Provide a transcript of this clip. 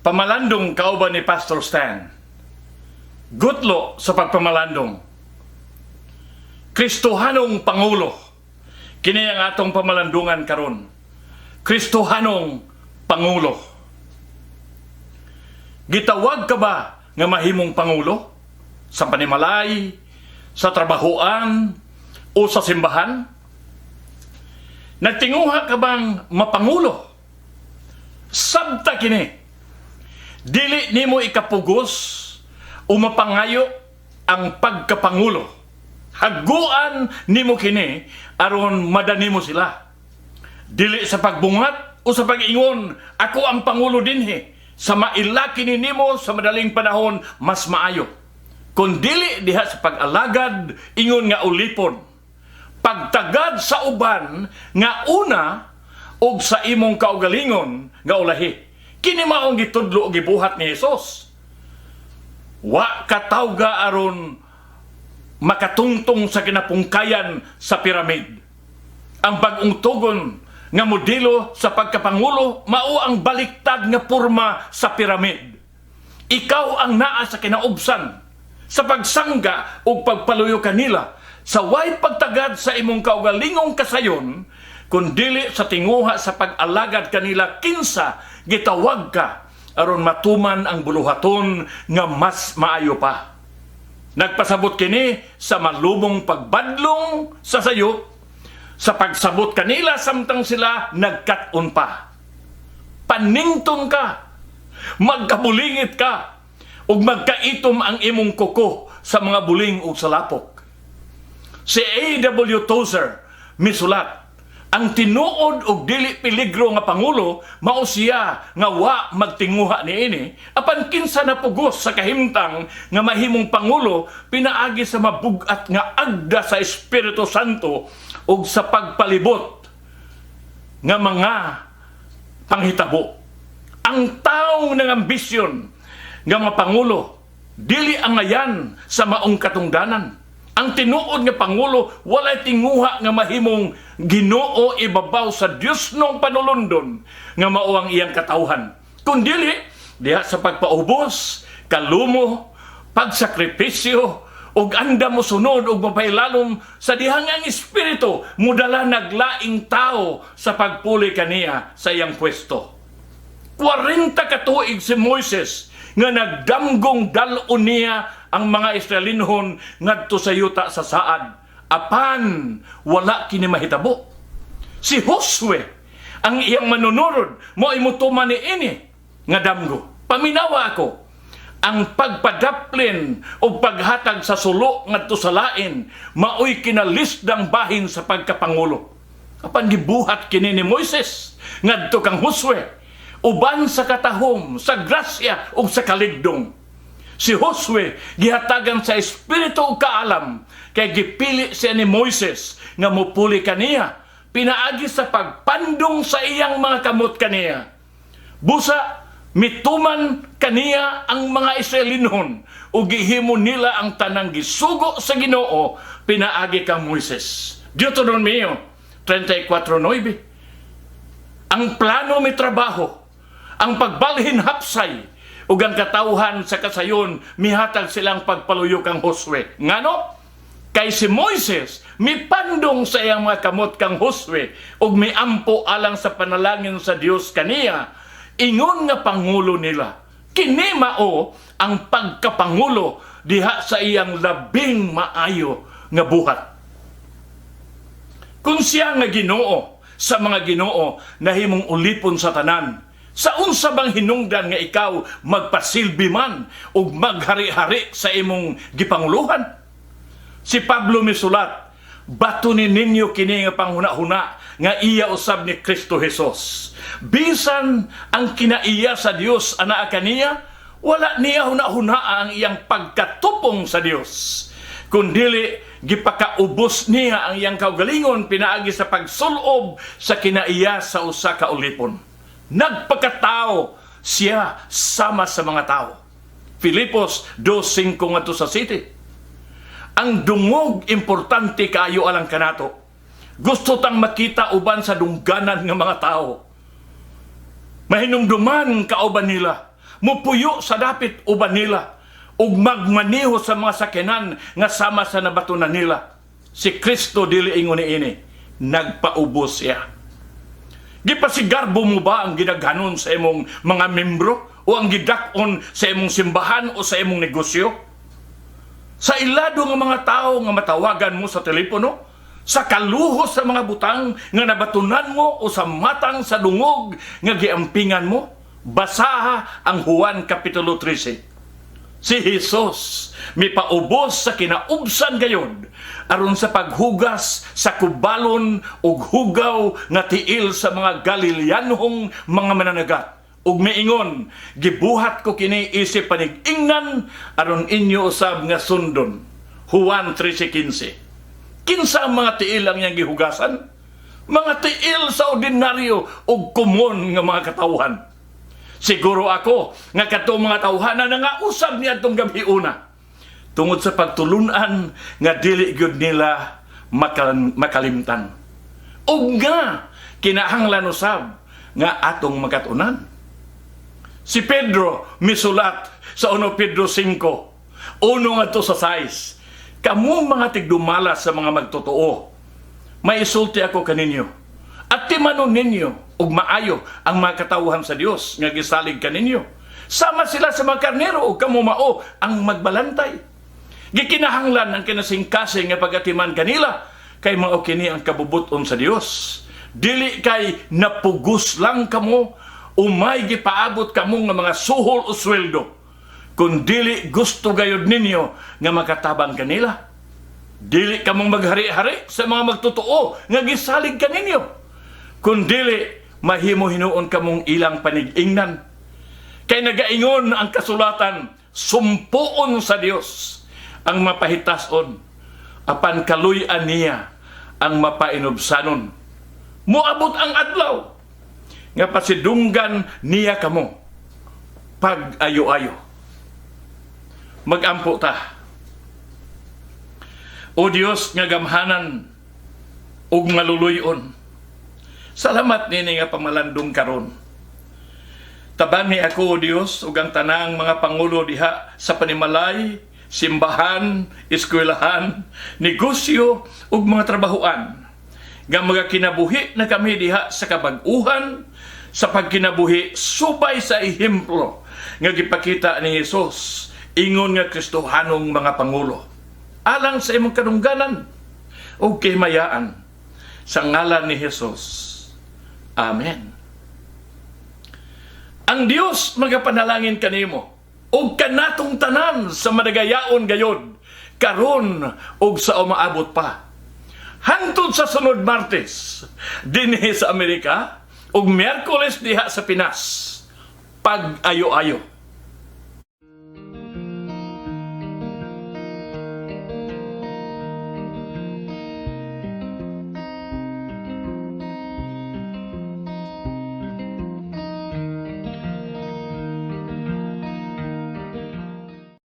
Pamalandong kauban ni Pastor Stan. Gutlo sa pagpamalandong. Kristohanong Pangulo. Kini ang atong pamalandungan karon. Kristohanong Pangulo. Gitawag ka ba nga mahimong pangulo? Sa panimalay, sa trabahoan, o sa simbahan? Nagtinguha ka bang mapangulo? Sabta kini. Dili nimo ikapugos o mapangayo ang pagkapangulo. Haguan nimo kini aron madanimo sila. Dili sa pagbungat o sa pag-ingon, "Ako ang pangulo dinhi." Sa mailaki ni nimo sa madaling panahon, mas maayo. Kung dili diha sa pag-alagad, ingon nga ulipon. Pagtagad sa uban nga una og sa imong kaugalingon nga ulahi. Kini maong gitudlo og gibuhat ni Hesus. Wa katawga aron makatungtong sa kinapungkayan sa piramid. Ang bag-ong tugon nga modelo sa pagkapangulo mao ang baliktad nga porma sa piramid. Ikaw ang naa sa kinaubsan sa pagsangga ug pagpaluyo kanila sa way pagtagad sa imong kaugalingong kasayon, kundili sa tinguha sa pag-alagad kanila, kinsa gitawag ka aron matuman ang buluhaton nga mas maayo pa. Nagpasabot kini sa malumong pagbadlong sa sayop sa pagsabot kanila samtang sila nagkat-on pa. Panington ka, magkabulingit ka, ug magkaitom ang imong kuko sa mga buling ug sa lapok. Si A.W. Tozer misulat, "Ang tinuod og dili peligro nga pangulo mao siya nga wa magtinguha niini, apan kinsa napugos sa kahimtang nga mahimong pangulo pinaagi sa mabugat nga agda sa Espiritu Santo ug sa pagpalibot nga mga panghitabo." Ang taong ng ambisyon nga mga pangulo dili angayan sa maong katungdanan. Ang tinuod nga pangulo walay tinguha nga mahimong Ginoo ibabaw sa Dios nong panulundon nga mao ang iyang katawhan. Kundili diha sa pagpaubos, kalumo, pagsakripisyo ug andam mo sunod ug mapailalom sa dihang ang espiritu mudala naglaing tao sa pagpuli kaniya sa iyang pwesto. 40 ka tuig si Moises nga nagdamgong dal-on niya ang mga Israelinhon ngadto sa yuta sa saad. Apan wala kini mahitabo. Si Josue ang iyang manunurod mo mutuman ni ini nga damgo. Paminawa ako, ang pagpadaplin o paghatag sa sulo ngadto sa lain maoy kinalisdang bahin sa pagkapangulo. Apan gibuhat kini ni Moises ngadto kang Josue uban sa katahom, sa grasya ug sa kaligdong. Si Josue gihatagan sa espiritu ug kaalam kay gipili siya ni Moises nga mupuli kaniya pinaagi sa pagpandong sa iyang mga kamot kaniya. Busa mituman kaniya ang mga Israelinhon ug gihimo nila ang tanang gisugo sa Ginoo pinaagi kang Moises. Deuteronomio 34:9. Ang plano may trabaho, ang pagbalhin hapsay, ug ang katawhan sa kasayon mihatag silang pagpaluyo kang Josue. Ngano? Kay si Moises mipandong sa iyang mga kamot kang Josue ug miampo alang sa panalangin sa Dios kaniya ingon nga pangulo nila. Kini mao ang pagkapangulo diha sa iyang labing maayo nga buhat. Kung siya nga Ginoo sa mga Ginoo nahimong ulipon sa tanan, sa unsa bang hinungdan nga ikaw magpasilbi man ug maghari-hari sa imong gipanguluhan? Si Pablo misulat, "Batuni ninyo kini nga panghuna-huna nga iya usab ni Kristo Jesus. Bisan ang kinaiya sa Dios anaa kaniya, wala niya huna-huna ang iyang pagkatupong sa Dios. Kundili gipakaubos niya ang iyang kaugalingon pinaagi sa pagsulob sa kinaiya sa usa ka ulipon. Nagpakatao siya sama sa mga tao." Filipos 2:5 ngadto sa 7. Ang dungog importante kaayo alang kanato. Gusto tang makita uban sa dungganan nga mga tao. Mahinumduman kauban nila. mupuyo sa dapit uban nila ug magmaneho sa mga sakyanan nga sama sa nabatunan nila. Si Kristo dili ingon niini, nagpaubos siya. Gipasigarbo mo ba ang gidaghanon sa imong mga membro o ang gidak-on sa imong simbahan o sa imong negosyo? Sa ilado nga mga tao nga matawagan mo sa telepono, sa kaluho sa mga butang nga nabatunan mo o sa matang sa dungog nga giampingan mo? Basaha ang Juan Kapitulo 13. Si Jesus mipaubos sa kinaubsan gayod aron sa paghugas sa kubalon ug hugaw nga tiil sa mga Galileanhong mga mananagat. Ug miingon, "Gibuhat ko kini isip panig-ingnan aron inyo usab nga sundon." Juan 13:15. Kinsa ang mga tiil ang iyang gihugasan? Mga tiil sa ordinaryo ug komon nga mga katawhan. Siguro ako nga kadtong mga tawhana nangausab niadtong gabiuna tungod sa pagtulunan nga dili gyud nila makalimtan. Ug nga kinahanglan usab nga atong makatunan. Si Pedro misulat sa 1 Pedro 5, 1 ngadto sa 6: "Kamo mga tigdumala sa mga magtotoo, maisulti ako kaninyo. Atimanon ninyo og maayo ang mga katawhan sa Dios nga gisalig kaninyo. Sama sila sa mga karnero ug kamo mao ang magbalantay. Gikinahanglan ang kinasingkasing nga pagatiman kanila kay mao kini ang kabubut-on sa Dios. Dili kay napugos lang kamo o may gipaabot kamo nga mga suhol o sweldo, kun dili gusto gayud ninyo nga makatabang kanila. Dili kamong maghari-hari sa mga magtotoo nga gisalig kaninyo. Kun dili, mahimo hinuon kamong ilang panig-ingnan. Kay nagaingon ang kasulatan, sumpoon sa Dios ang mapahitason, apan kaluy-an niya ang mapainubsanon. Moabot ang adlaw nga pasidunggan niya kamo pag ayo-ayo." Magampo ta. O Dios nga gamhanan ug maluluy-on, salamat nini nga pamalandong karon. Tabangi ako, O Dios, ug ang tanang mga pangulo diha sa panimalay, simbahan, eskwelahan, negosyo ug mga trabahoan nga mga kinabuhi na kami diha sa kabag-uhan sa pagkinabuhi subay sa ehemplo nga gipakita ni Hesus ingon nga Kristohanong mga pangulo. Alang sa imong kadungganan ug kahimayaan, sa ngalan ni Hesus. Amen. Ang Dios magapanalangin kanimo ug kanatong tanan sa madagayaon gayod karon ug sa umaabot pa. Hantod sa sunod Martes dinhi sa Amerika ug Miyerkules diha sa Pinas. Pag-ayo-ayo.